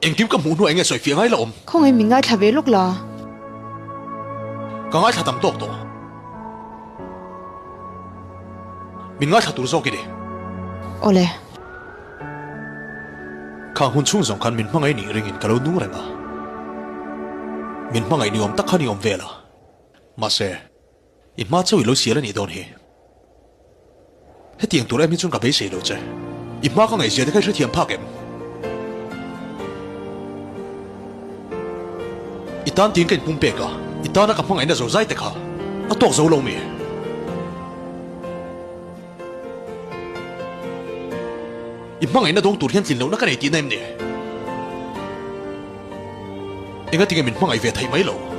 Engkim ka hmuh hnuah enge sawi fiah ngai la awm? Khawngaih min ngaithla ve lawk la. Ka ngaithla tam tawk tawh. Min ngaithla tur zawk i ni. Awle. Khang hun chhung zawng khan min hmangaih nih ringin ka lo nung reng a. Min hmangaih ni awm tak khan i awm vel a. Mahse, i hma chauh i lo sial a nih dawn hi. Hetiang tur em hi chuan ka beisei lo che. I hma ka ngaihzia te kha i hrethiam phak em? I tan tiin ka inpum pek a, i tana ka hmangaihna zo zai te kha a tawk zo lo mi? I hmangaihna dawng tur hian tlin lohna ka nei tihna em ni? Enga tinge min hmangaih ve theih mai lo?